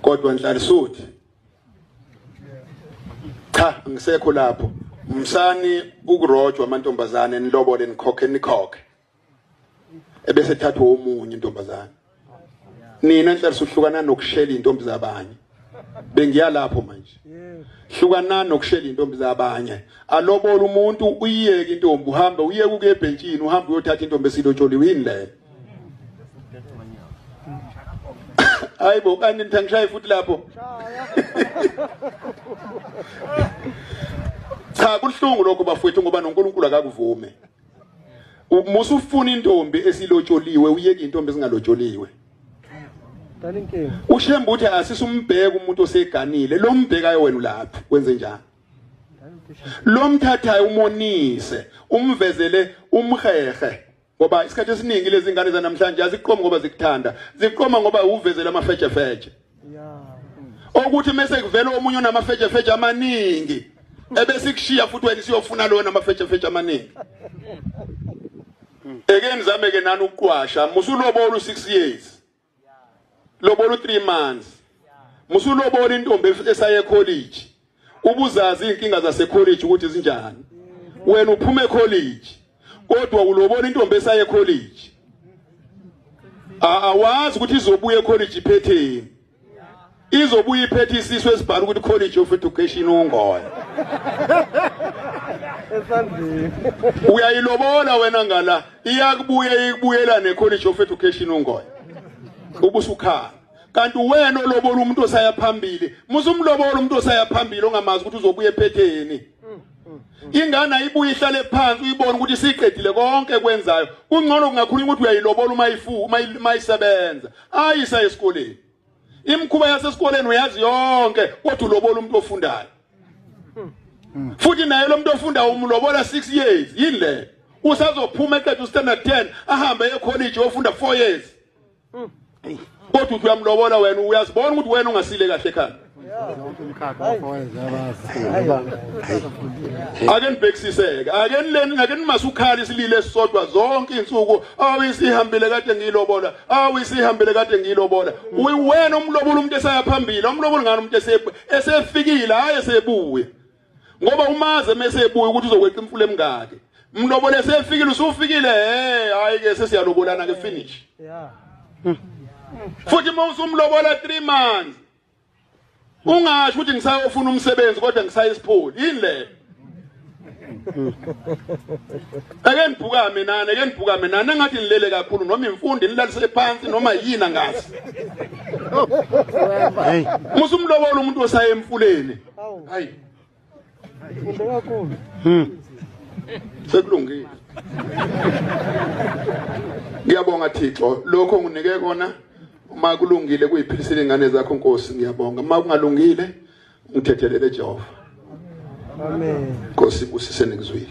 Kodwa Nhlalisuthi cha, ngisekho lapho. Msani ukurojwa amantombazane, nilobole, nikhokhe, nikhokhe, ebese thathwa omunye intombazane. Nina Nhlalisuthi, hlukana nokushela intombi zabanye. Bengiya lapho manje. Hlukana nokushela intombi zabanye. Alobola umuntu, uyiyeke intombi, uhambe uyeke ukuya ebhentshini, uhambe uyothatha intombi esilotsholiwe. Yini leyo? Hayibo, kanti nithangishaye futhi lapho. Cha, kuhlungu lokho bafowethu, ngoba noNkulunkulu akakuvume. Musa ufuna intombi esilotsholiwe, uyeke intombi esingalotsholiwe. UShembe uthi asisumbheka umuntu oseganile, lo mbhekayo wena ulaphi, wenze njani? Lo mthathayo umonise, umvezele umhehe, ngoba isikhathi esiningi lezi ngane zanamhlanje aziqomi ngoba zikuthanda, ziqoma ngoba uvezele amafejefeje, okuthi mase kuvela omunye onamafejefeje amaningi, ebese kushiya futhi wena isiyofuna lo namafejefeje amaningi. Eke nizame ke nani ukuqwasha. Musulobola u6 years, lobola u3 months. Musulobola intombi esaye college, ubuzazi inkinga zase college ukuthi zinjani. Wena uphuma ecollege, kodwa ulobola intombi esaye college. Awazi ukuthi izobuya ecollege iphetheni. Izobuya iphethe isisu esibhala ukuthi College of Education uNgoya. Esandleni. Uyayilobola wena ngala, iyakubuya ikubuyela ne-College of Education uNgoya, ubusukhala. Kanti wena olobola umuntu osaya phambili, musumlobola umuntu osaya phambili ongamazi ukuthi uzobuya ephetheni. Ingane ayibuye ihlale phansi, uyibone ukuthi siqedile konke kwenzayo. Kungcono kungakhulunywa ukuthi uyayilobola uma ifu uma isebenza, ayisa esikoleni. Imikhuba yasesikoleni uyazi yonke, kodwa ulobola umuntu ofundayo. Futhi naye lo muntu ofundayo umlobola 6 years. Yini le? Usazophuma eqeda ustandard 10, ahambe ecollege ofunda 4 years, kodwa uthi uyamlobola wena. Uyazibona ukuthi wena ungasile kahle ekhanda. Ake nibhekisiseke, ake nileni, ake nimasukhala isililo esisodwa zonke insuku: "Awu, isihambile, kade ngiyilobola. Awu, isihambile, kade ngiyilobola." Wena umlobola umuntu esaya phambili, umlobola ngani umuntu esefikile, hayi esebuya, ngoba umaze mase ebuya ukuthi uzokweqa imfula emingaki. Mlobole sefikile, usufikile. Hey, hayi ke, sesiyalobolana ke, finish. Futhi uma usumlobola 3 months, ungasho ukuthi ngisayofuna umsebenzi, kodwa ngisaya esipholi. Yini le? Ake nibhukame nani, ake nibhukame nani, engathi nilele kakhulu, noma imfundo nilalise phansi, noma yini angazi. Musumlobola umuntu osaya emfuleni. Hayi. Funde kakhulu. Sekulungile. Ngiyabonga Thixo, lokho nginike kona. Uma kulungile kuyiphilisile ingane zakho Nkosi, ngiyabonga. Uma kungalungile, ngithethelele Jehova. Amen. Nkosi, busise nikuzwile.